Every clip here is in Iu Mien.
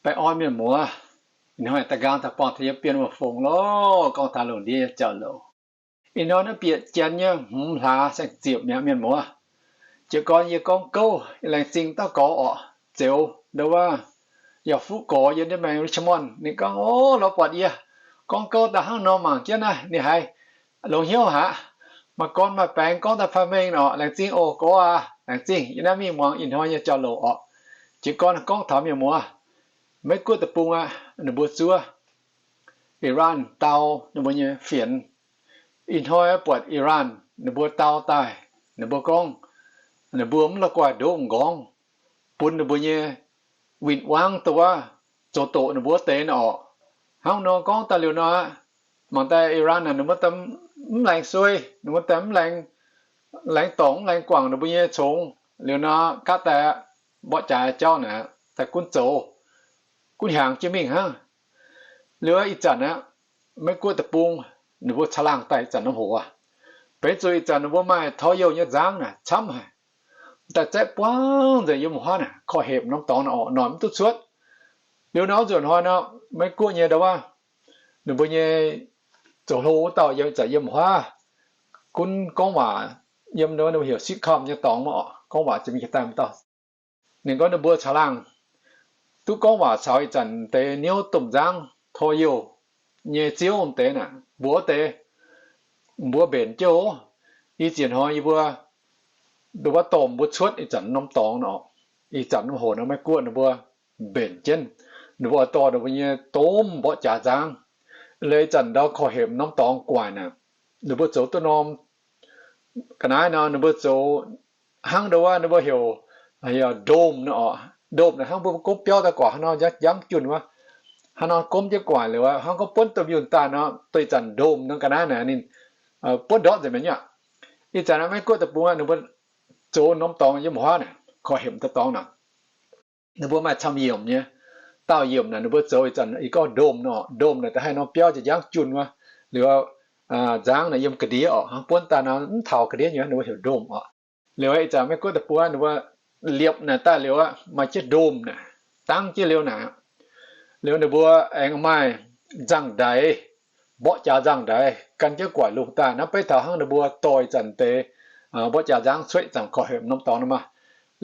Baengh orn mienh muoz, ih hnoi da'nqaang daaih buangh taux yiem Bienh Wuonh Fongx lorqc, gorngv taux lungh ndiev nyei jauv-louc. Ih hnoi naaiv bieqc janx nyei hmz hlaax saeng-ziepc mi'aqv mienh muoz. Jiez gorn yie gorngv gouv, laengz zingh dauh gorx orqc, Zeuz, ndo wuov, yaac fuqv gorx yiem ndiev maengx Richmond. Ninh gorngv, O, lorz buatc yie gorngv gouv daaih hnangv nor mangc jienv naaiv, ninh haiz longx hnyouv haic. Maaih gorn maaih baengx gorngv daaih faah mengh orqc. Laengz zingh oc gorx aac, laengz zingh yie naaiv mingh muangx ih hnoi nyei jauv-louc orqc. Jiez gorn gorngv taux mienh muoz, Meiv Guoqv deic-bung aqv, ninh mbuo zuov Iran dau ninh mbuo nyei fienx. Ih hnoi buatc Iran ninh mbuo dau daaih, ninh mbuo gorngv ninh mbuo mv la'guaih ndoqv m'nqorngv bun ninh mbuo nyei win-wangv dongh wuov zoux doqc ninh mbuo wuov deix nor orqc. Hnangv nor gorngv daaih liuz nor aqv, mangc daaih Iran naaic ninh mbuo daaih mv laengz suei, ninh mbuo daaih mv laengz, laengz dorngc mv laengz guangc ninh mbuo nyei congx. Liuz nor gaav daaih mborqv jaax jauv naaic daaih gunv zoux, gunv hiaangx jienv mingh hnangv. Liuz ih zanc aqv, Meiv Guoqv deic-bung ninh mbuo caangh laangh daaih ih zanc norm hoc aqv. Benx zuqc ih zanc ninh mbuo maaih tor youh nyei nzangv naaic camv haic. Daaih zaeqv buangv nzengc yiem wuov haav naaic, korv-hepc norm dorngx naaic orqc, noic mv duqv cuotv. Liuz nor wuov nzunc hnoi nor, Meiv Guoqv nyei ndo wuov, ninh mbuo nyei zoux hlo wuov dauh yiem, zanc yiem wuov haav gunv gorngv waac, yiem ndo wuov ninh mbuo heuc sitcom nyei dorngx mv orqc, gorngv waac jiex mingh jiex daaih wuov dauh. Ninh gorngv ninh mbuo caangh laangh duqv gorngv waac caux ih zanc deix niouv domh nzangv tor youh nyei ziouv deix naaic, mbuox deix, mbuo mbenc jienv oc. Ih ziex hnoi yie mbuo ndo wuov dorh mbuo cuotv ih zanc norm dorngx nor, ih zanc norm hoc nor Meiv Guoqv ninh mbuo mbenc jienv. Ninh mbuo oix dorh ninh mbuo nyei domh mborqv jaax nzangv. Liuz ih zanc ndau korv-hepc norm dorngx guaic naaic, ninh mbuo zoux duqv norm ga'naaiv nor, ninh mbuo zoux hnangv ndo wuov ninh mbuo heuc, heuc dome nor orqc. Dome naaic hnangv mbuo gomv biauv daaih guaax hnangv nor, njangv junh wuov, hnangv nor gomv jienv guaic liuz aqv, hnangv gorngv buonv domh yunh daaih nor, dongh ih zanc dome nor ga'naaiv naaic ninh buonv ndortv nzengc mi'aqv. Ih zanc naaiv Meiv Guoqv deic-bung aqv, ninh mbuo zoux norm dorngx yiem wuov haav naaic, korv-hepc deix dorngx naaic, ninh mbuo maaih camv yiemc nyei. Dauh yiemc naaic ninh mbuo zoux ih zanc ih gorngv dome nor, dome naaic da'haih norm biauv njangv junh wuov, liuz nzangv naaic yiem ga'ndiev orqc, hnangv buonv daaih nor mv taux ga'ndiev nyei, ninh mbuo heuc dome orqc. Liuz ih zanc Meiv Guoqv deic-bung ninh mbuo liepc naaic daaih liuz aqv, maaih jienv dome naaic, dangv jienv liuz naaic, liuz ninh mbuo aengx maaih nzangv-ndaix, mborqv jaax nzangv-ndaix gan jienv guaic lungh daaih. Naaiv beiv taux hnangv ninh mbuo dorh ih zanc deix mborqv jaax nzangv cuotv ih zanc korv-hepc norm dorngx nor maah.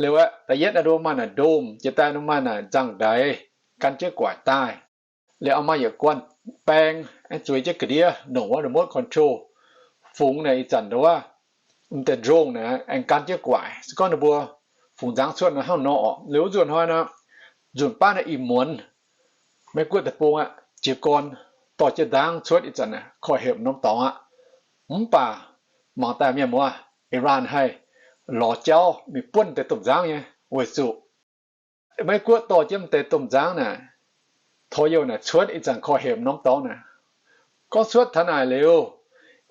Liuz aqv, da'yietv naaiv ninh mbuo maaih naaic dome, jiex daaih ninh mbuo maaih naaic nzangv-ndaix gan jienv guaic daaih. Liuz aengx maaih yietc guanh baeng aengx zueiz jienv ga'ndiev, longc wuov remote control fungx naaic ih zanc ndo wuov, m'deix drone naaic aengx gan jienv guaic. Se gorngv ninh mbuo fungx nzangv cuotv nor hnangv nor orqc. Liuz wuov nzunc hnoi nor, nzunc baav naaic ih muonz Meiv Guoqv deic-bung aqv, jiez gorn dorh jienv nzangv cuotv ih zanc naaic korv-hepc norm dorngx aqv. Mv baac mangc daaih mienh muoz, Iran haih lorz jauv mingh buonv deix domh nzangv nyei weic zuqc Meiv Guoqv dorh jienv m'deix domh nzangv naaic, tor youh naaic cuotv ih zanc korv-hepc norm dorngx naaic. Gorngv cuotv taux naaic liuz,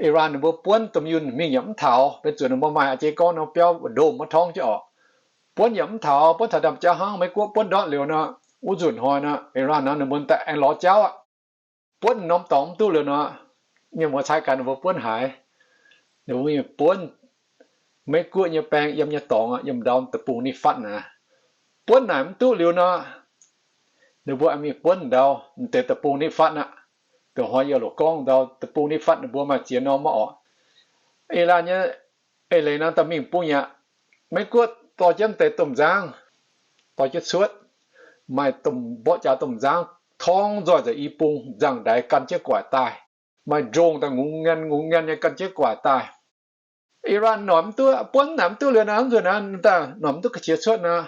Iran ninh mbuo buonv domh yunh mingh yaac mv taux, benx zuqc ninh mbuo maaih a'jang gorngv norm biauv dome wuov torngv jienv orqc. Buonv yaac mv taux, buonv taux ndaamv-jauv hnangv Meiv Guoqv buonv ndortv liuz nor, wuov nzunc hnoi nor, Iran nor ninh mbuo daaih aengx lorz jauv aqv. Buonv norm dorngx mv duqv liuz nor, mienh muoz cai gaax ninh mbuo buonv haaix. Ninh mbuo mingh buonv Meiv Guoqv nyei baeng yiem nyei dorngx aqv, yiem ndau deic-bung nitv fatv naaic. Buonv naaic mv duqv liuz nor, ninh mbuo aengx mingh buonv ndau m'deix deic-bung nitv fatv aqv. Dongh hnoi yie loc gorngv ndau deic-bung nitv fatv ninh mbuo maaih ziex norm mv orqc. Ih laanh nyei eix leiz nor daaih mingh bung yaac, Meiv Guoqv dorh jienv m'deix domh nzangv dorh jienv cuotv, maaih domh mborqv jaax domh nzangv torngv nzoih nzengc i bung nzangv-ndaix gan jienv guaic daaih. Maaih drone daaih ngungx ngan ngungx ngan nyei gan jienv guaic daaih. Iran noic mv duqv, buonv naaic mv duqv liuz nor, mv nzunc naaiv daaih noic mv duqv ga'qiex cuotv nor,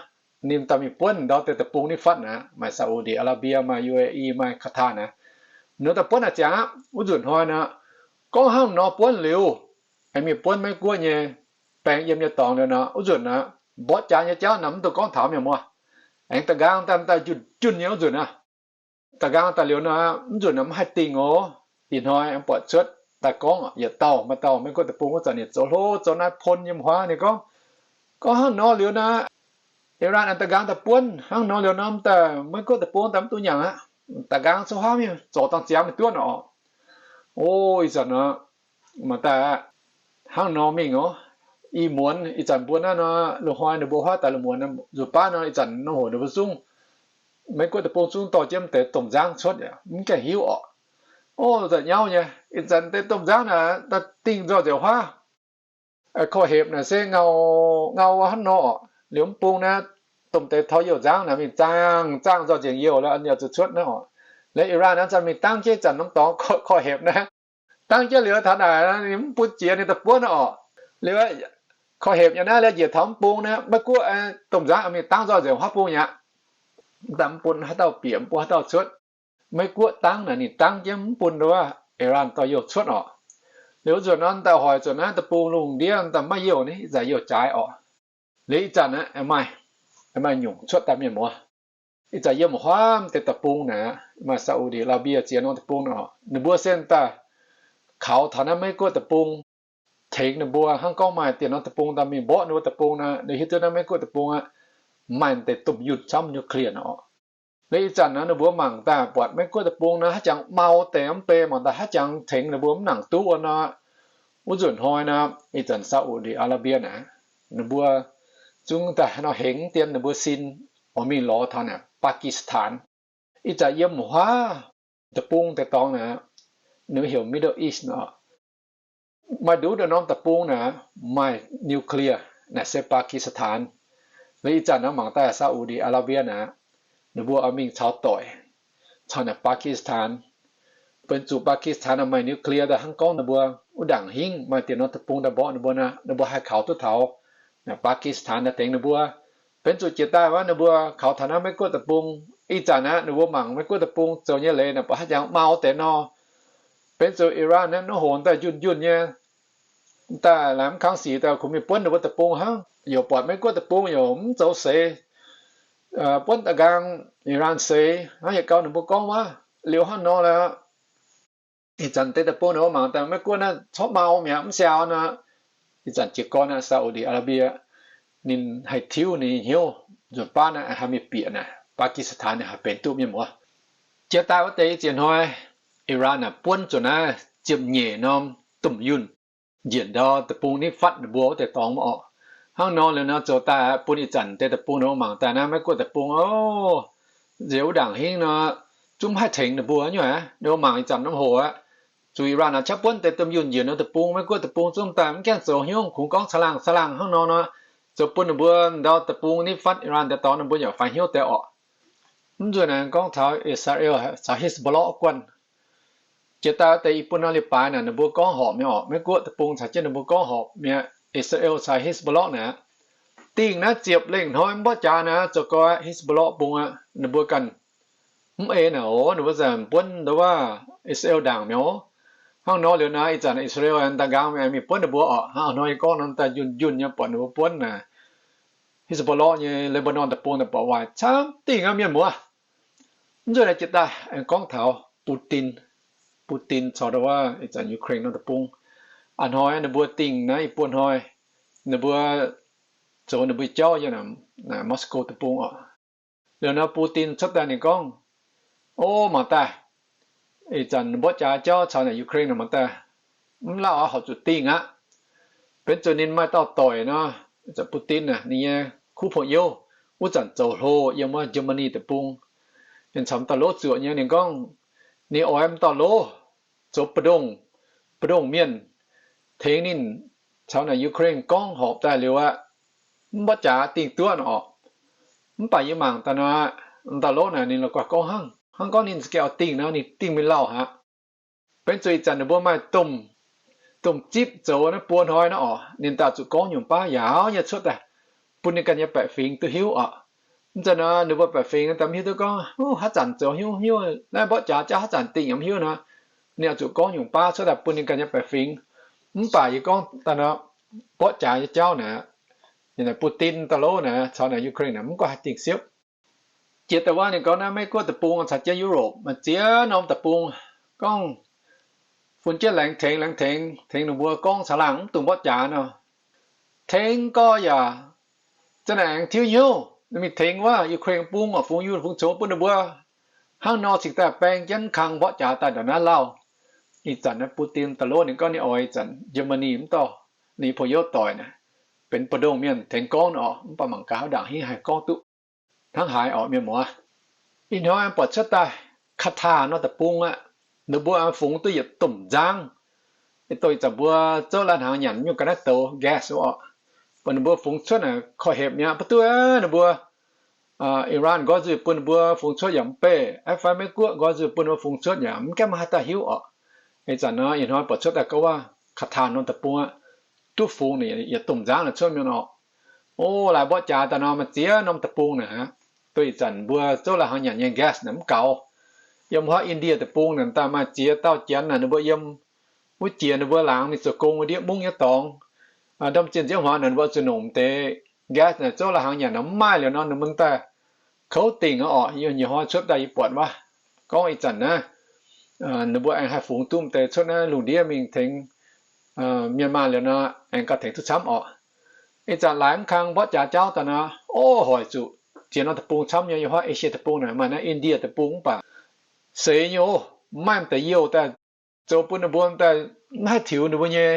ninh daaih mingh buonv ndau deix deic-bung nitv fatv naaic, maaih Saudi Arabia, maaih U A E, maaih Qatar naaic. Ninh daaih buonv naaic ziangx aqv, wuov nzunc hnoi nor, gorngv hnangv nor buonv liuz, aengx mingh buonv Meiv Guoqv nyei baeng yiem nyei dorngx liuz nor, wuov nzunc naaic, mborqv jaax nyei jauv naaic mv dungx gorngv taux mienh muoz. Aengx da'nqaang daaih daaih junh junh nyei wuov nzunc aqv. Da'nqaang daaih liuz nor, mv nzunc naaic mv haih dingh oc. Ih hnoi aengx buatc cuotv daaih gorngv yietc dauh, maaih dauh Meiv Guoqv deic-bung wuov zanc ninh zoux hlo zoux naaiv pon yiem wuov nor, ninh gorngv, gorngv hnangv nor liuz nor, Iran aengx da'nqaang daaih buonv hnangv nor liuz nor, daaih Meiv Guoqv deic-bung daaih mv duqv nyanc aqv. Da'nqaang cuotv huaav mingh zorc dangh ziangx mingh duqv nor orqc. O, ih zanc nor, mangc daaih aqv, hnangv nor mingh oc. Ih muonz ih zanc mbuo naaiv nor, loz-hnoi ninh mbuo huaav daaih loz-muonz, nzuqc baav nor ih zanc norm hoc ninh mbuo zungv Meiv Guoqv deic-bung zungv dorh jienv deix domh nzangv cuotv yaac mv gaengh hiuv orqc. O, nzauh nyauv nyei. Ih zanc deix domh nzangv naaic daaih dingh nzoih nzengc huaav. Korv-hepc naaic se ngau, ngau hnangv nor orqc. Liuz mv bung naaiv, domh deix taux youh nzangv naaic mingh zaangh, zaangh nzoih nzengc youh lorqc, yaac zuqc cuotv naaiv orqc. Liuz Iran naaiv zanc mingh dangv jienv ih zanc norm dorngx korv-hepc naaiv. Dangv jienv liuz taux naaic ninh mv bun jiex ninh daaih buonv orqc. Liuz korv-hepc nyei naaiv liuz njiec taux mv bung naaiv, Meiv Guoqv domh nzangv mingh dangv nzoih nzengc huaav bung aqv. Daaih mv bun haaix dauh bieqc, mv bun haaix dauh cuotv. Meiv Guoqv dangv naaic ninh dangv jienv mv bun nduov Iran dorh youh cuotv orqc. Liuz wuov nzunc nor daaih hoic zuqc naaiv deic-bung lungh ndiev daaih maiv youh, ih zanc youh jaaix orqc. Liuz ih zanc aeqv, maaih, maaih nyungc cuotv daaih mienh muoz. Ih zanc yiem huaav deix deic-bung naaic, maaih Saudi Arabia ziex norm deic-bung orqc. Ninh mbuo se daaih kaux taux naaiv Meiv Guoqv deic-bung, tengx ninh mbuo hnangv gorngv maaih diex norm deic-bung daaih mingh mborqv ninh mbuo deic-bung naaic, ninh hiuv duqv naaiv Meiv Guoqv deic-bung aqv, maaih deix domh yunh camv nuclear orqc. Liuz ih zanc naaiv ninh mbuo mangc daaih buatc Meiv Guoqv deic-bung naaiv haaix jangx mau deix mv bei, mangc daaih haaix jangx tengx ninh mbuo mv nangc duqv nor, wuov nzunc hnoi nor, ih zanc Saudi Arabia naaic, ninh mbuo zungv daaih nor hengx dien ninh mbuo sin oix mingh lorz taux naaic Pakistan. Ih zanc yiem huaav deic-bung deix dorngx naaic, ninh heuc Middle East orqc. Maaih nduqc norm deic-bung naaic maaih nuclear naaic se Pakistan. Liuz ih zanc naaiv mangc daaih Saudi Arabia naaic, ninh mbuo oix mingh caux doic, caux naaic Pakistan. Benx zuqc Pakistan maaih nuclear daaih hnangv gorngv ninh mbuo wuov ndaangc hingv maaih diex norm deic-bung daaih mborqv ninh mbuo naaic, ninh mbuo haih kaux duqv taux naaic Pakistan daaih tengx ninh mbuo. Benx zuqc jiex daaih wuov ninh mbuo kaux taux naaiv Meiv Guoqv deic-bung, ih zanc naaic ninh mbuo mangc Meiv Guoqv deic-bung zoux nyei leiz naaic buatc haaix jangx mau deix nor. Benx zuqc Iran naaiv nor hoc daaih njunh njunh nyei, daaih laengz mv kang sic daaih kungx mingh buonv ninh mbuo deic-bung hnangv, yaac buatc Meiv Guoqv deic-bung yaac mv zoux seix, buonv da'nqaang Iran seix hnangv yietc gau ninh mbuo gorngv wuov. Liuz hnangv nor lorqc, ih zanc deix deic-bung ninh mbuo mangc daaih Meiv Guoqv naaiv corc mau mi'aqv, mv siaau nor. Ih zanc jiez gorn naaiv Saudi Arabia ninh haih tiuv ninh hnyouv nzuonx baav naaiv haih mingh bieqc naaic Pakistan ninh haih benx duqv mienh muoz. Jiex daaih wuov deix ih ziex hnoi Iran naaic buonv zuqc naaiv ziepc nyeic norm domh yunh njiec ndau deic-bung nitv fatv ninh mbuo wuov deix dorngx mv orqc. Hnangv nor liuz nor zoux daaih bun ih zanc deix deic-bung ninh mbuo mangc daaih naaiv Meiv Guoqv deic-bung, o, nziex wuov ndaangc hingv nor, zungv mv haih tengx ninh mbuo nyei aqv. Ninh mbuo mangc ih zanc norm hoc aqv, zuqc Iran naaic qaqv buonv deix domh yunh njiec nor deic-bung, Meiv Guoqv deic-bung zungv daaih mv gaengh zoux hnyouv, kungx gorngv caangh laangh caangh laangh hnangv nor nor, zoux bun ninh mbuo ndau deic-bung nitv fatv Iran deix dorngx ninh mbuo yaac faix hnyouv deix orqc. Mv nzunc naaic gorngv taux Israel caux Hezbollah guanh. Jiex daaih wuov deix i buo norm leiz-baaix naaic ninh mbuo gorngv horpc mi'aqv orqc. Meiv Guoqv deic-bung caux jienv ninh mbuo gorngv horpc mi'aqv. Israel caux Hezbollah naaic, dingh naaiv ziepc lengh hnoi mv mborqv jaax naaic, zoux gau Hezbollah bung aqv, ninh mbuo ganh mv ei naaic oc, ninh mbuo zanc buonv nduov Israel ndaangc mi'aqv. Hnangv nor liuz naaic, ih zanc Israel daaih nqaang mingh buonv ninh mbuo orqc. Hnangv nor yie gorngv nor daaih njunh njunh nyei buatc ninh mbuo buonv naaic, Hezbollah nyei Lebanon deic-bung daaih buatc waaic camv dingh aqv mienh muoz. Mv nzunc naaiv jiex daaih aengx gorngv taux Putin. Putin caux ndau wuov ih zanc Ukraine norm deic-bung. A'hnoi ninh mbuo dingh naaiv i buo hnoi, ninh mbuo zoux ninh mbuo jauv yiem naaic Moscow deic-bung oc. Liuz nor Putin cuotv daaih ninh gorngv, o, mangc daaih, ih zanc mborqv jaax jauv caux naaic Ukraine mangc daaih, mv lauh aqv, horpc zuqc dingh aqv. Benx zuqc ninh maaih dauh doic nor, Putin aac, ninh nyei kuv pong youv wuov zanc zoux hlo yiem wuov Germany deic-bung. Ninh caux m'dauh lov zuoqc nyei, ninh gorngv ninh oix m'dauh lov zoux mbu'ndongx, mbu'ndongx mienh tengx ninh caux naaic Ukraine gorngv horpc daaih liuz aqv, mv mborqv jaax dingh duqv nor orqc. Mv baac yie mangc daaih nor, m'dauh lov naaic ninh la'guaih gorngv hnangv, hnangv gorngv ninh za'gengh oix dingh nor, ninh dingh mingh lauh aqv. Benx zuqc ih zanc ninh mbuo maaih domh, domh zipv zoux naaiv buo hnoi nor orqc, ninh daaih zuqc gorngv nyungc baav yaauc nyei cuotv daaih bun ninh ganh nyei baeqc fingx duqv hiuv orqc. Mv zeiz nor ninh mbuo baeqc fingx daaih mv hiuv duqv gorngv, haaix zanc zoux hnyouv hnyouv naaiv mborqv jaax jauv haaix zanc dingh yaac mv hiuv nor, ninh oix zuqc gorngv nyungc baav cuotv daaih bun ninh ganh nyei baeqc fingx. Mv baac yie gorngv daaih nor, mborqv jaax nyei jauv naaic, Putin dauh lov naaic caux naaic Ukraine naaic mv guaih haih dingh siepv. Jiex daaih wuov ninh gorngv naaiv Meiv Guoqv deic-bung caux jienv Europe maaih ziex norm deic-bung gorngv, fun jienv laengz tengx, laengz tengx, tengx ninh mbuo gorngv caangh laangh mv dungx mborqv jaax nor. Tengx gorx yaac zanc naaic aengx tiuv hnyouv mingh tengx wuov Ukraine bung oc, fungx yungh fungx congx bun ninh mbuo. Hnangv nor cingx daaih baeng jienv kang mborqv jaax daaih ndongc naaiv lauh. Ih zanc naaiv Putin daaih lov ninh gorngv ninh oix ih zanc Germany mv dorh ninh nyei pong youv doic naaic, benx mbu'ndongx mienh tengx gorngv nor oc, mv baac mangc gaax wuov ndaangc hingv haih gorngv duqv hnangv haaix orqc mienh muoz. Ih hnoi buatc cuotv daaih Qatar norm deic-bung aqv, ninh mbuo fungx duqv yietc domh nzangv. Dongh ih zanc mbuo zouv lai-hnaangx nyanc nyungc ga'naaiv douz gas oc, bun ninh mbuo fungx cuotv naaic korv-hepc mi'aqv. Mv duqv ninh mbuo Iran nqoi nzuih bun ninh mbuo fungx cuotv yaac mv beih, fai Meiv Guoqv nqoi nzuih bun ninh mbuo fungx cuotv yaac mv gaengh maaih haaix dauh hiuv oc. Ih zanc nor ih hnoi buatc cuotv daaih gorngv waac Qatar norm deic-bung aqv, duqv fungx naaic yietc domh nzangv naaic cuotv mienh oc. O, laaix mborqv jaax daaih nor maaih ziex norm deic-bung naaic, dongh ih zanc mbuo zouv lai-hnaangx nyanc nyei gas naaic mv gaux. Yiem wuov India deic-bung naaic daaih maaih ziex dauh janx naaic ninh mbuo yiem wuov jiex ninh mbuo laangz mingh zoux gong wuov ndiev mungv nyei dorngx. Ndorm zinh nziouv hmuangx naaic ninh mbuo zuqc nongc deix gas naaic zouv lai-hnaangx nyanc naaic mv maaih liuz nor ninh mbuo daaih kouv dingc oc. Yie nyei hnoi cuotv daaih yie buatc wuov, gorngv ih zanc naaiv ninh mbuo aengx haih fungx duqv deix cuotv naaiv lungh ndiev mingh tengx Myanmar liuz nor aengx gauh tengx duqv camv oc. Ih zanc laaix mv kang mborqv jaax jauv daaih nor, o, hoic zuqc ziex norm deic-bung camv nyei. Yiem wuov Asia deic-bung naaic maaih naaiv India deic-bung mv baac seix nyei oc, mv maaih m'deix youh daaih zoux bun ninh mbuo daaih mv haih tiux ninh mbuo nyei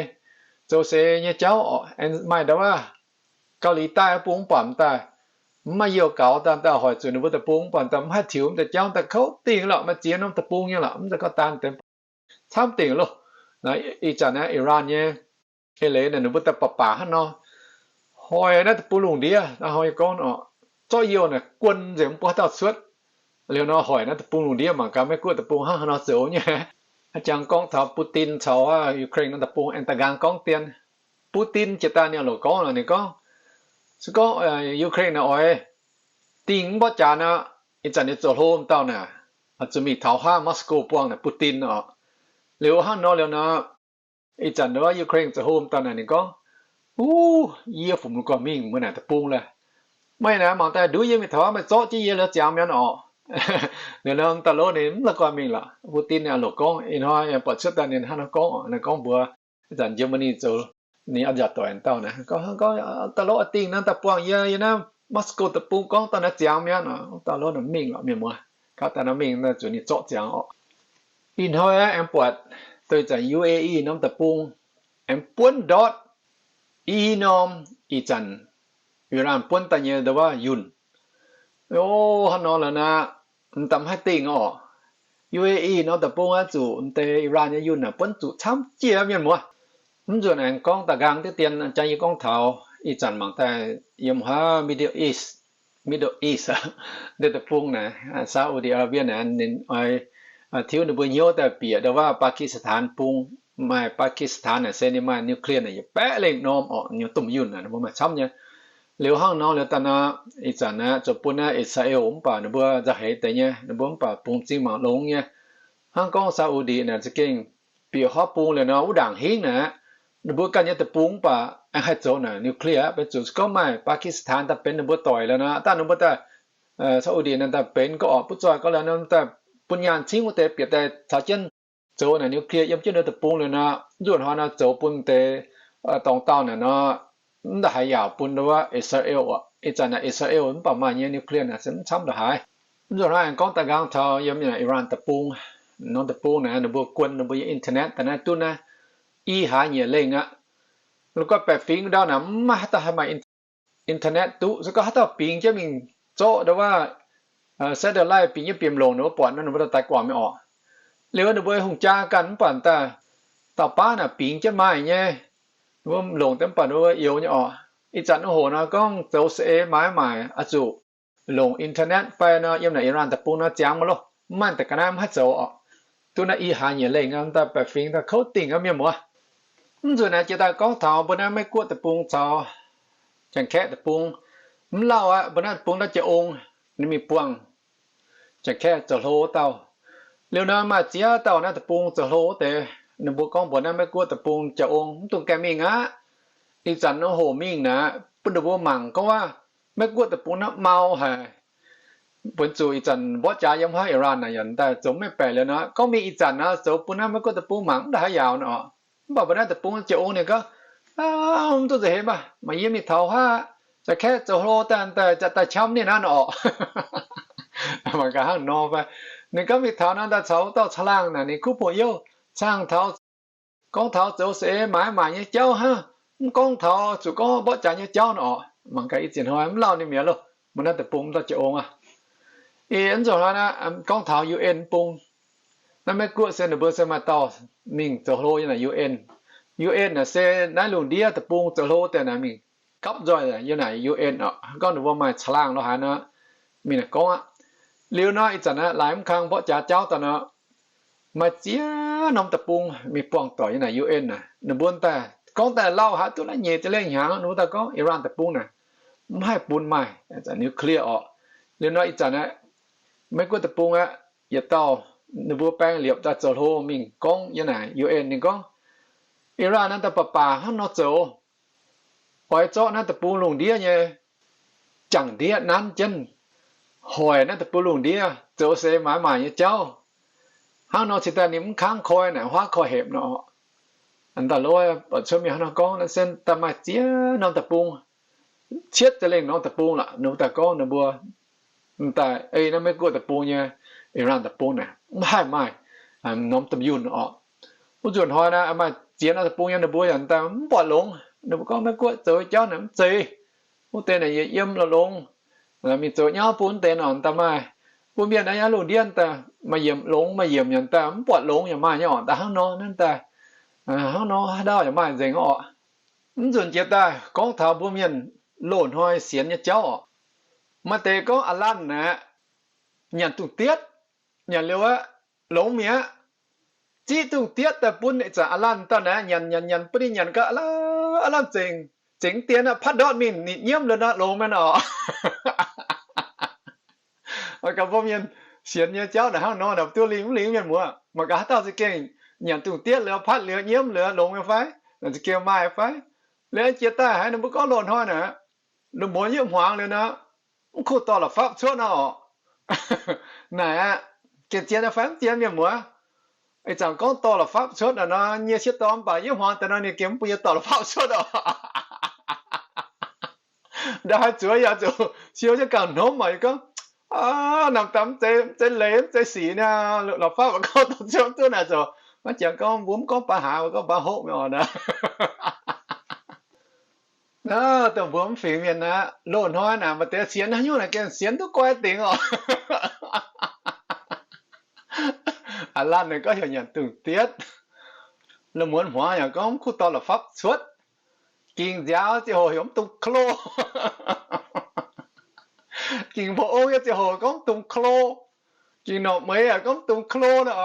zoux seix nyei jauv oc. Aengx maaih ndau wuov Gauv Liz daaih bung mv baac m'daaih mv maaih youh gaux daaih, m'daaih hoic zuqc ninh mbuo deic-bung mv baac m'daaih mv haih tiux m'deix jauv daaih kouv dingc lorqc, maaih ziex norm deic-bung nyei lorqc, mv daaih gauh daan deix camv dingc loh. Ih zanc naaiv Iran nyei eix leiz naaic ninh mbuo daaih baac baac hnangv nor, hoic naaiv deic-bung lungh ndiev, hnangv yie gorngv oc, zorqv youh naaic guon nzengc mv bun haaix dauh cuotv. Liuz nor hoic naaiv deic-bung lungh ndiev mangc gaax Meiv Guoqv deic-bung hnangv haaix nor zoux nyei. A'jang gorngv taux Putin caux Ukraine naaiv deic-bung aengx da'nqaang gorngv dien. Putin jiex daaih ninh oix lorqc gorngv, ninh gorngv, se gorngv Ukraine naaic oix dingh mv mborqv jaax nor, ih zanc ninh zoux hlo m'dauh naaic, zuqc mingh taux haav Moscow buangh naaic Putin oc. Liuz hnangv nor liuz nor, ih zanc Ukraine zoux hlo m'dauh naaic ninh gorngv, Uv, yie fungc mv guangc mingh mbuo naaic deic-bung lorqc. Meih naaic mangc daaih nduov yie mingh taux haav, meih zorqv jienv yie liuz ziangx mi'aqv oc. Liuz nor m'dauh lov ninh mv la'guaih mingh lorqc. Putin ninh lorqc gorngv, ih hnoi buatc cuotv daaih ninh hnangv nor gorngv oc, ninh gorngv mbuox ih zanc Germany zoux ninh a'nziaauc doic dauh naaic, gorngv, gorngv, Dauh lov oix dingh naaiv daaih buangh yie, yie naaiv Moscow deic-bung gorngv dauh naaiv ziangx mi'aqv. M'dauh lov naaic mv mingh lorqc, mienh muoz. Gaax daaih naaiv mingh naaiv zuqc ninh zorqv ziangx oc. Ih hnoi aengx buatc deix zanc U A E norm deic-bung aengx buonv ndortv i norm ih zanc Iran buonv daaih nyei ndau wuov yunh. O, hnangv nor lorqc naaic, m'daaih mv haih dingh oc. U A E norm deic-bung aqv zuqc m'deix Iran nyei yunh naaic buonv zuqc camv jiex mienh muoz. Mv nzunc aengx gorngv da'nqaang diqv dien, jang yie gorngv taux ih zanc mangc daaih yiem haav Middle East, Middle East ndeic deic-bung naaic, Saudi Arabia naaic ninh oix tiuv ninh mbuo hnyouv daaih bieqc ndau wuov Pakistan bung. Maaih Pakistan naaic se ninh maaih nuclear naaic yietc baeqv lengh norm oc, nyei domh yunh naaic ninh mbuo maaih camv nyei. Liuz hnangv nor liuz daaih nor, ih zanc naaic zoux bun naaiv Israel mv baac ninh mbuo nzauh heix deix nyei, ninh mbuo mv baac bungx m'zing mangc longx nyei. Hnangv gorngv Saudi naaic za'gengh bieqc horv bung liuz nor wuov ndaangc hingv naaic, ninh mbuo ganh nyei deic-bung mv baac aengx haih zoux naaic nuclear, benx zuqc gorngv maaih Pakistan daaih benx ninh mbuo doic liuz nor, daaih ninh mbuo daaih Saudi naaic daaih benx gorngv oc, butv zoih gorngv liuz nor daaih bun nyaanh cingv wuov deix bieqc daaih caux jienv zoux naaic nuclear yiem jienv ninh deic-bung liuz nor, nzuonx hnoi nor zoux bun deix dorngx dauh naaic nor, mv ndongc haaix yaauc bun wuov Israel oc. Ih zanc naaic Israel mv baac maaih nyei nuclear naaic se mv camv ndongc haaix. Mv nzunc hnoi aengx gorngv da'nqaang taux yiem Iran deic-bung, norm deic-bung naaic ninh mbuo guon ninh mbuo nyei internet daaih naaiv duqv naaiv i hlaax nyieqc lengh aqv. La'guaih baeqc fingx ndau naaic mv maaih haaix dauh haih maaih internet duqv. Se gorngv haaix dauh bingx jienv mingh zorqv ndau wuov satellite bingx jienv bieqc longc ninh mbuo buatc nor, ninh mbuo daaih guangc mingh oc. Liuz ninh mbuo hungh jaa ganh mv baac daaih dauh baav naaic bingx jienv maaih nyei, ninh mbuo longc deix mv baac ninh mbuo youx nyei oc. Ih zanc wuov hoc nor gorngv zoux saeng-eix maaiz maaic oix zuqc longc internet fai nor yiem naaic Iran deic-bung nor ziangx mv loh, mv maaih deix ga'naaiv mv haih zoux oc. Duqv naaiv i hlaax nyieqc lengh daaih baeqc fingx daaih kouv dingh mienh muoz. Mv nzunc naaic jiex daaih gorngv taux mbuo naaiv Meiv Guoqv deic-bung caux Janx-Kaeqv deic-bung. Mv lauh aqv, mbuo naaiv deic-bung naaiv jiex ong, ninh mingh buangh Janx-Kaeqv zoux hlo wuov dauh. Liuz nor maaih ziex dauh naaiv deic-bung zoux hlo wuov deix, ninh mbuo gorngv mbuox naaiv Meiv Guoqv deic-bung jiex ong mv dungx gaengh mingh aqv. Ih zanc wuov hoc mingh naaic bun ninh mbuo mangc gorngv waac Meiv Guoqv deic-bung naaiv mau haic. Benx zuqc ih zanc mborqv jaax yiem haav Iran naaic yaac daaih zoux maiv baeqc liuz nor, gorngv mingh ih zanc nor zoux bun naaiv Meiv Guoqv deic-bung mangc mv ndongc haaix yaauc nor. Mv baac mbuo naaiv deic-bung jiex ong ninh gorngv, mv duqv nza'heix maah, maaih yie mingh taux haav, Janx-Kaeqv zoux hlo daaih daaih qam ninh naaiv nor oc. Mangc gaax hnangv nor fai. Ninh gorngv mingh taux nor daaih caux wuov dauh caangh laangh naaic ninh kuv bouh youh, caangh taux, gorngv taux zoux saeng-eix maaiz maaic nyei jauv hnangv, mv gorngv taux zuqc gorngv mborqv jaax nyei jauv nor oc. Mangc gaax ih ziex hnoi mv lauh ninh mi'aqv loh, mbuo naaiv deic-bung mv dauh jiex ong aqv. Ih nzunc hnoi naaiv gorngv taux U N bung. Naaiv Meiv Guoqv se ninh mbuo se maaih dauh mingh zoux hlo nyei naaic U N. U N naaic se naaiv lungh ndiev deic-bung zoux hlo deix naaic mingh gapv nzoih yiem naaic U N oc. Gorngv ninh mbuo maaih caangh laangh lo haaix nor, mingh naaic gorngv aqv. Liuz nor ih zanc naaiv laaix mv kang mborqv jaax jauv daaih nor, maaih ziex norm deic-bung mingh buangh doic yiem naaic U N naaic. Ninh mbuo daaih gorngv daaih lauh haic duqv naaiv nyeic ziepc lengh hnyangx, ninh mbuo daaih gorngv Iran deic-bung naaic mv haih bun maaih nuclear oc. Liuz nor ih zanc naaiv Meiv Guoqv deic-bung aqv, yietc dauh ninh mbuo baeng liepc daaih zoux hlo mingh gorngv yiem naaic U N ninh gorngv, Iran naaiv daaih baac baac hnangv nor zoux, oix zorqv naaiv deic-bung lungh ndiev nyei jangc ndiev nanv jienv, hoic naaiv deic-bung lungh ndiev zoux seix maaiz maaic nyei jauv. Hnangv nor cingx daaih ninh mv kangv koi naaic huaav koi hepc nor. Daaih lov cuotv mingh hnangv nor gorngv, naaiv se daaih maaih ziex norm deic-bung, cietv ziepc lengh norm deic-bung lorqc. Ninh mbuo daaih gorngv ninh mbuo daaih ei naaiv Meiv Guoqv deic-bung nyei Iran deic-bung naaic mv haih maaih norm domh yunh oc. Wuov nzunc hnoi naaiv maaih ziex norm deic-bung nyei ninh mbuo yaac daaih mv buatc longx. Ninh mbuo gorngv Meiv Guoqv zoux jauv naaic mv zeiz, wuov deix naaic yiem longx, mingh zoux nyauv bun wuov deix nor daaih maaih. Mbuo mienh naaiv yaac lungh ndiev daaih maaih yiemc longx maaih yiemc yaac daaih mv buatc longx yaac maaih nyei oc. Daaih hnangv nor naaiv daaih, hnangv nor haaix dauh yaac maaih nzengc oc. Mv nzunc jiex daaih gorngv taux mbuo mienh loz-hnoi sienx nyei jauv oc. Maaih deix gorngv aav lanv naaic, nyanc dungz dietv, nyanc liuz aqv, longx mi'aqv. Ziqv dungz dietv daaih bun ih zanc aav lanv dauh naaic nyanc nyanc nyanc bun ninh nyanc gau aav lanv zengc, zengc dien aqv, patv ndortv mingh nitv nyiemv liuz nor longx mi'aqv oc. Mangc gaax mbuo mienh sienx nyei jauv naaic hnangv nor naaic, duqv lingh mv lingh mienh muoz. Mangc gaax haaix dauh za'gengh nyanc dungz dietv liuz patv liuz nyiemv liuz longx nyei fai? Naaic za'gengh maaih fai? Liuz jiex daaih haiz ninh mbuo gorngv loz-hnoi naaic, ninh muoz yietv hmuangx liuz nor, mv kuv dorh la'fapv cuotv nor oc. Naaic aqv, gengh zien fai mv zien mienh muoz? Ih zanc gorngv dorh la'fapv cuotv naaic nor, nyie sieqv dorn mv baac yietv hmuangx daaih nor ninh gengh mv bun yie dorh la'fapv cuotv oc. Ndau haaix zuqc yaac zuqc siou jienv gauh hnomv oc. Yie gorngv, namx daaih mv zeiz, mv zeiz leiz mv zeiz sic niaa, la'fapv gorngv dorh cuotv duqv naaic zoux. Maiv jangx gorngv mbuo mv gorngv baav haaix, mbuo gorngv baav hopv mi'aqv oc. Naaiv dongh mbuo mv fingx mienh aqv, loz-hnoi naaic maaih deix sienx haaix nyungc naaic gengh sienx duqv guai dingc oc. Aav lanv naaic gorngv heuc nyanc dungz dietv, la'muonz hmuangx yaac gorngv mv kuv dorh la'fapv cuotv, ging nziaaux ziangh hoc heuc mv dungx klo, ging mbuo ong nyei ziangh hoc gorngv mv dungx klo, ging norqc meix yaac gorngv mv dungx klo nor.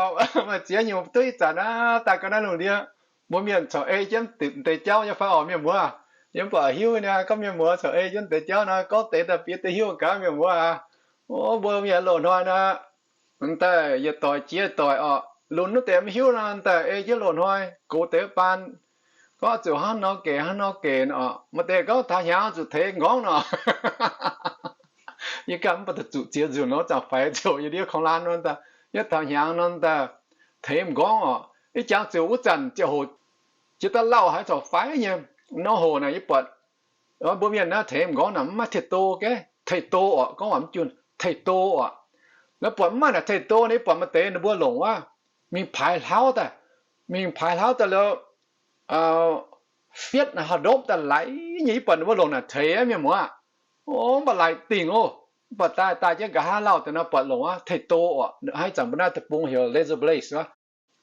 Maaih ziex nyungc duqv ih zanc aqv, daaih ga'naaiv lungh ndiev mbuo mienh corc ei jienv deix jauv nyei fai oc mienh muoz? Yie mv baac hiuv niaa, gorngv mienh muoz corc ei jienv deix jauv nor, gorngv deix daaih bieqc deix hiuv gaax mienh muoz aqv. O, mbuo mienh loz-hnoi nor, daaih yietc doic jiex doic oc, lunx wuov deix mv hiuv nor, daaih ei jienv loz-hnoi gox deix baan, gorngv zuqc hnangv nor gec hnangv nor gec oc. Maaih deix gorngv taux hnyangx zuqc teix m'nqorngv nor. Yie ganh mv baac zuqc ziex nzunc nor, zanc faix ziouc yie ndiev korng-laan nor, daaih yietv taux hnyangx nor, daaih teix m'nqorngv oc. Yie jangx ziouc wuov zanc ziouc hoc jiex daaih lauh haiz corc faix nyei. Nor hoc naaic yie buatc mbuo mienh naaiv teix m'nqorngv naaic mv maaih teiv-do, teiv-do oc, gorngv waac mv junh teiv-do oc. Naaiv buatc mv maaih naaic teiv-do, yie buatc maaih deix ninh mbuo longc wuov mingh paaix hlauv daaih, mingh paaix hlauv daaih liuz, fietv naaic haaix ndopv daaih laaix nyei. Yie buatc ninh mbuo longc naaic teix mienh muoz aqv. O, mv baac laaix dingc oc. Mv baac daaih daaih jienv nqa'haav lauh deix nor buatc longc wuov teiv-do oc. Haaix zanc mbuo naaiv deic-bung heuc laser blade wuov.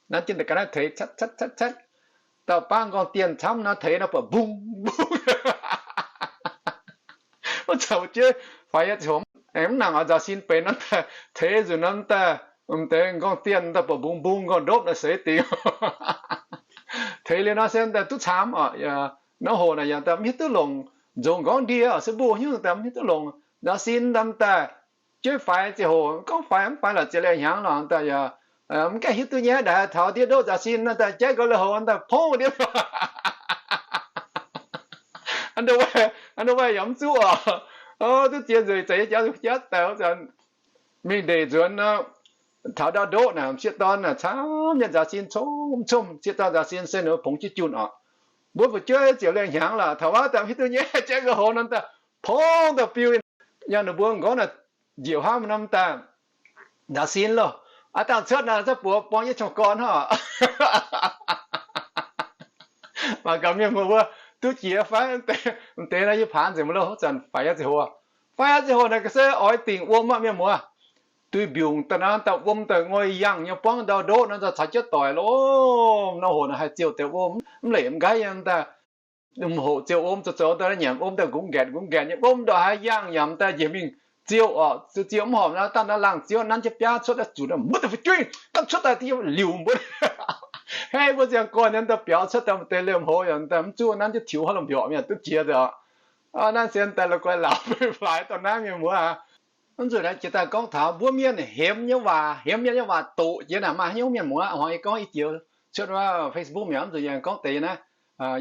Nanv jienv daaih ga'naaiv teix catv catv catv catv, dauh bangv nqorngv-dienh camv nor teix nor buatc mbung mbung. Wuov zanc mbuo jueiv faix nyei ziangh hoc, aengx mv nangc oix nzaaux sin benx nor daaih teix nzunc nor daaih, m'deix nqorngv-dienh daaih buatc mbung mbung nqorngv-ndopv naaic seix dingc. Teix liuz nor se daaih duqv camv oc. Nor hoc naaic yaac daaih mv hiuv duqv longc nzongc nqorngv ndie oc, se mbuo hnyouv daaih mv hiuv duqv longc nzaaux sin daaih. M'daaih jueiv faix ziangh hoc gorngv faix mv faix laac ziex lengh hnyangx lorqc, m'daaih yaac mv gaengh hiuv duqv nyei. Ndaaih taux ndiev ndoqv nzaaux sin nor daaih jaiv nqoi lui-houx daaih pongv ndiev. Underwear yaac mv zuqv oc. Duqv ziex nzunc zeix nyei jauv jatv daaih wuov zanc mingh ndeic nzuonx nor, taux ndau ndoqv naaic m'sieqv dorn naaic camv nyei nzaaux sin comv comv, sieqv dorn nzaaux sin se ninh pongx jienv junh oc. Mbuo fu'jueiv ziepc lengh hnyangx lorqc, taux wuov daaih mv hiuv duqv nyei, jaiv nqoi lui-houx nor daaih pongv daaih biu. Yangh ninh mbuo nqorngv naaic njiec huaav nor daaih nzaaux sin loh. Aav dangh cuotv naaic za'buoz borng jienv qongx gorn hnangv. Mangc gaax mienh muoz mbuo duqv jiex fai? M'deix nor yie paanx nzengc mv lo, zanc faix nyei ziangh hoc, faix nyei ziangh hoc naaic se oix dingc wuom aqv mienh muoz. duih mbiungc daaih naaiv, daaih wuom daaih ngoi yangh nyei buangv ndau ndoqv naaiv, daaih caux jienv doic lorqc. Nor hoc naaiv haih ziouh deix wuom, mv leiz m'nqaaiv yiem daaih, hoc ziouh wuom zoux zoux daaih nyanc wuom daaih nqungx nqaetc nqungx nqaetc nyei, wuom ndongc haaix yangh yaac daaih njiec mingh ziouh oc. Ziouh, ziouh mv horpc naaiv, daaih naaiv laangh ziouv nanv jienv biaav cuotv, zuqc mbuov daaih fu'jueiv, daaih cuotv daaih, daaih liuc mbuov. Hei, mbuo ziangh gorn nyei daaih biaux cuotv daaih maaih deix liemh hoz yaac daaih mv zuqc nanv jienv tiux haaix lomh mbiorqc mienh duqv jiex daaih. Naaiv se daaih la'guaih laauc fai fai dorh naaiv mienh muoz. Mv zuqc naaiv jiex daaih gorngv taux mbuo mienh hemx nyei waac, hemx mienh nyei waac doqc jiex naaic maaih haaix nyungc mienh muoz. Hnoi yie gorngv i jiex cuotv wuov Facebook mi'aqv, mv zuqc yie gorngv deix naaiv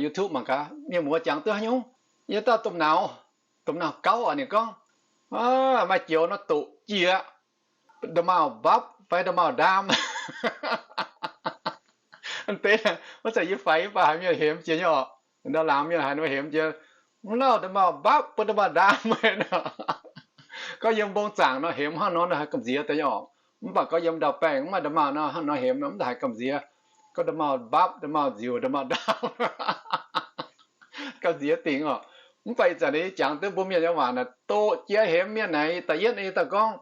YouTube mangc gaax mienh muoz jangx duqv haaix nyungc. Yie dauh domh nauz, domh nauz gauv oc, ninh gorngv, maaih joux nor doqc jiex, nda'maauh mbapv fai nda'maauh ndaam. Deix wuov zanc yie faix yie baac haiz mienh hemx jiex nyei oc. Ndau laangz mienh haiz nor hemx jiex, mv lauh nda'maauh mbapv bun nda'maauh ndaam. Gorngv yiem mbong zaangc nor hemx hnangv nor haiz gamh nziex deix nyei oc. Mv baac gorngv yiem ndau-baengh mv maaih nda'maauh nor, hnangv nor hemx nor mv daaih haiz gamh nziex. Gorngv nda'maauh mbapv, nda'maauh nziuc, nda'maauh ndaam, gamh nziex dingc oc. Mv baac ih zanc yie jangx duqv mbuo mienh nyei waac naaic doqc jiex hemx mienh naaic, da'yietv yie daaih gorngv,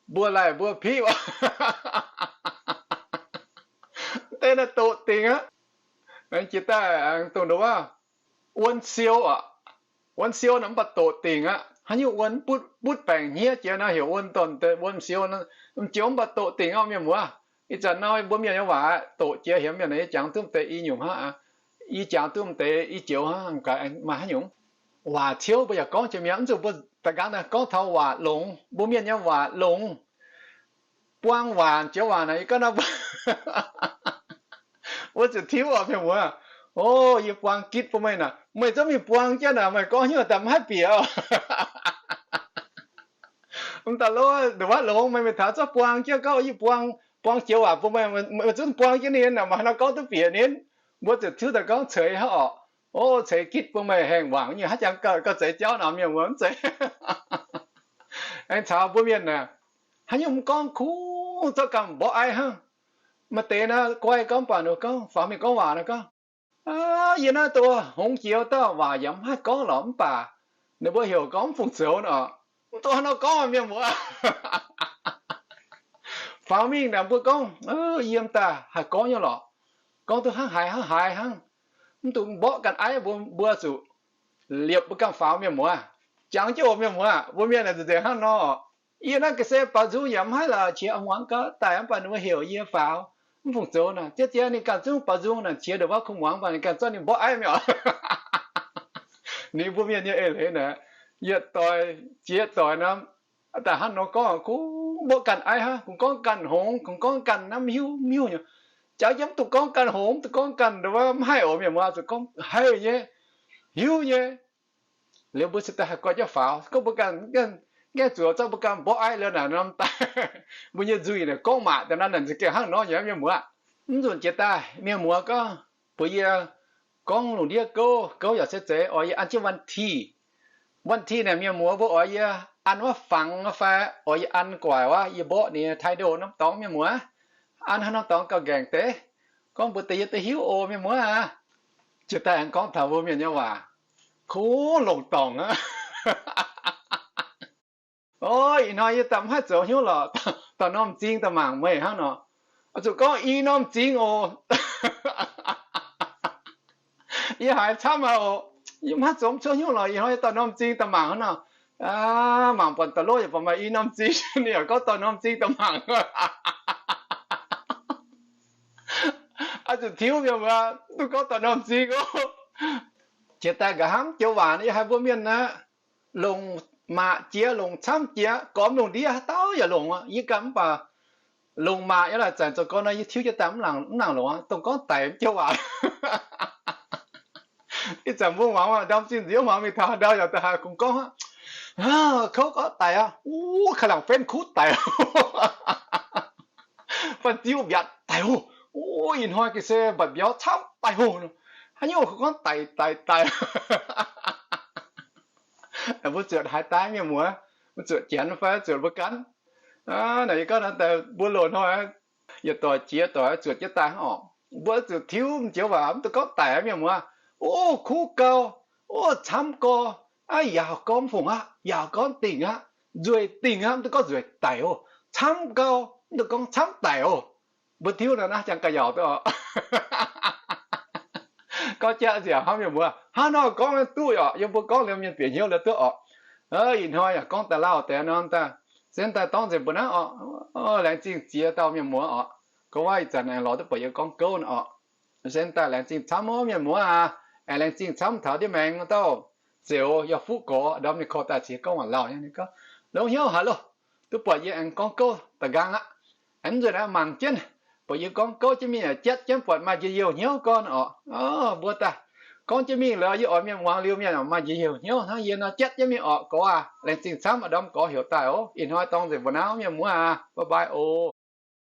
mbuo laih mbuo piqv. Deix naaiv doqc dingc aqv. Jiex daaih dongh nduov, wuon siou aqv. Wuon siou naaic mv baac doqc dingc aqv. Haaix nyungc wuon butv, butv baengc hniev jiex nor heuc wuon, dorn deix wuon siou, m'joux mv baac doqc dingc aqv mienh muoz. Ih zanc nor mbuo mienh nyei waac doqc jiex hemx mienh naaic, yie jangx duqv deix i nyungc hnangv. Yie jangx duqv deix i joux hnangv, maaih haaix nyungc waac ciouv mbuo yaac gorngv jiex mi'aqv. Mv zuqc mbuo da'nqaang naaic gorngv taux waac longx, mbuo mienh nyei waac longx. Buang waac, joux waac naaic yie gorngv naaiv, mbuo zuqc tiuv oc mienh muoz. O, yie buang gitv bun meih naaic, meih zungv mingh buang jienv naaic, meih gorngv hnyouv daaih mv haih bieqc oc. Mv daaih lov, waac longx meih mingh taux zungv buang jienv, gorngv yie buang, buang joux waac bun meih, meih zungv buang jienv ninh naaic, maaih haaix nor gorngv duqv bieqc ninh. Mbuo zuqc tiuv daaih gorngv ceix hnangv oc. O, ceix gitv bun meih haengh wangc nyei, haaix jangx gauh, gauh zeix jauv naaic mienh muoz, mv zeiz. Aengx caux mbuo mienh naaic, haaix nyungc mv gorngv kungx zorqv ganh mborqv aiv hnangv. Maaih deix naaiv guai gorngv baac ninh gorngv, faaux mingh gorngv waac nor gorngv, yie naaiv dongh hngongx jiex dauh waac yaac mv haih gorngv lorqc, mv baac ninh mbuo heuc gorngv mv fungc zoux nor. Mv dongh haaix nor gorngv mienh muoz. Faaux mingh naaic mbuo gorngv, yiem daaih haih gorngv nyei lorqc. Gorngv duqv hnangv haaix hnangv haaix hnangv. Mv dungx mborqv ganh aiv, mbuo, mbuo zuqc liepc mbuo ganh faaux mienh muoz. Jangx jienv oc mienh muoz, mbuo mienh nzengc hnangv nor. Yie naaiv ga'sie baaux nzung yaac mv haih lorqc, qiex muangx gau daic, mv baac ninh mbuo heuc yie faaux mv fungc zoux naaic. Jiex jiex ninh ganh zungv baaux nzung naaic, qiex ndongc wuov kungx muangx, mv baac ninh ganh zorqv ninh mborqv aiv mi'aqv. Ninh mbuo mienh nyei eix leiz naaic, yietc doic jiex doic nor, daaih hnangv nor gorngv, kungx mborqv ganh aiv hnangv, kungx gorngv ganh hngongx, kungx gorngv ganh naaiv mv hiuv mv hiuv nyei. Jangx jienv mv dungx gorngv ganh hngongx, mv dungx gorngv ganh ndongc wuov mv haih oc mienh muoz, zuqc gorngv haih nyei, hiuv nyei. Liuz mbuo cingx daaih haih guai jienv faaux, gorngv mbuo ganh, gaengh zuoqc zorqv mbuo ganh mborqv aiv liuz naaic norm daaih, mbuo nyei nzuih naaic gorngv maac daaih naaiv naaic nza'gengh hnangv nor nyei mienh muoz. Mv nzunc jiex daaih mienh muoz gorngv mbuox yie, gorngv lungh ndiev gouv, gouv yaac se zeiz oix yie an jienv วันที่. วันที่ naaic mienh muoz mbuo oix yie an wuov fangx fai oix yie an guaic wuov, yie mborqv ninh ไทยโด norm dorngx mienh muoz. An haaix norm dorngx gauh nqaengc deix, gorngv mbuox deix yie duqv hiuv oc mienh muoz aac. Jiex daaih aengx gorngv taux mbuo mienh nyei waac, kungx longc dorngc aqv. O, ih hnoi yie daaih mv haih zoux hnyouv lorqc, dorh norm m'zing daaih mangc meih hnangv nor. Zuqc gorngv i norm m'zing oc. Yie haiz camv haic oc. Yie mv haih zoux mv cuotv hnyouv lorqc, ih hnoi yie dorh norm m'zing daaih mangc hnangv nor. Mangc buatc da'lov yaac buatc maaih i norm m'zing, ninh yaac gorngv dorh norm m'zing daaih mangc. Zuqc tiuv mienh muoz, duqv gorngv dorh norm m'zing oc. Jiex daaih nqa'haav joux waac yie haiz mbuo mienh aqv, longc maac jiex, longc camv jiex, gormx lungh ndiev haaix dauh yaac longc aqv. Yie ganh mv baac longc maac yaac laaih zanc zoux gorn nor yie tiuv jienv daaih mv nangc longc aqv, dongh gorngv daic joux waac. Ih zanc mbuo muangx ndau m'zing nziouv muangx mingh taux haaix ndau yaac daaih haiz kungx gorngv aqv. Kouv gorngv daic aqv. Wuov, ka'langc benv kuv daic. Fanh ziuv mbiatc daic oc. Wuov, ih hnoi ga'sie mbatc mbiauz camv daic oc. Haaix nyungc kungx gorngv daic daic daic. Mbuo zuotc haaix daaih mienh muoz, mbuo zuotc janx fai zuotc mbuo gan? Naaic yie gorngv naaiv daaih mbuo loz-hnoi, yietc doic jiex doic zuotc jienv daaih hnangv oc. Mbuo zuqc tiuv m'joux waac mv dungx gorngv daic mienh muoz. O, kuv gau, o, camv gau, aav, yaauc gorngv fungc aqv, yaauc gorngv dingc aqv, nzueic dingc aqv, mv dungx gorngv nzueic daic oc. camv gau, mv dungx gorngv camv daic oc. Mbuo tiuv naaiv jangx ga'yaauc duqv oc. Gorngv jaqv nziaauc hnangv mienh muoz, hnangv nor gorngv duqv oc. Yiem mbuo gorngv liuz mienh bieqc hnyouv liuz duqv oc. Ih hnoi yaac gorngv daaih lauh deix nor daaih, se daaih dorngv nzengc mbuo naaiv oc. Laengz zingh ziex dauh mienh muoz oc. Gorngv wuov ih zanc aengx lorz duqv buatc yie gorngv gouv oc. Se daaih laengz zingh camv mienh muoz aac. Aengx laengz zingh camv taux ndiev maengx dauh Zeuz, yaac fuqv gorx ndorm ninh korv daaih qiex gorngv waac lauh nyei. Ninh gorngv, longx hnyouv haic loh, duqv buatc yie aengx gorngv gouv da'nqaang aqv. Aengx nzuonx aengx mangc jienv, buatc yie gorngv gouv jienv mingh jatv jienv buatc maaih njien-youh hnyouv gorn oc. Mbuo daaih gorngv jienv mingh liuz, yie oix mienh muangx liuz mienh maaih njien-youh hnyouv hnangv yie nor jatv jienv mingh oc. Gorx aac, laengz zingh camv aac, ndorm gorx heuc daaih oc. Ih hnoi dorngx nzengc mbuo naaiv mienh muoz aac, bye bye oc.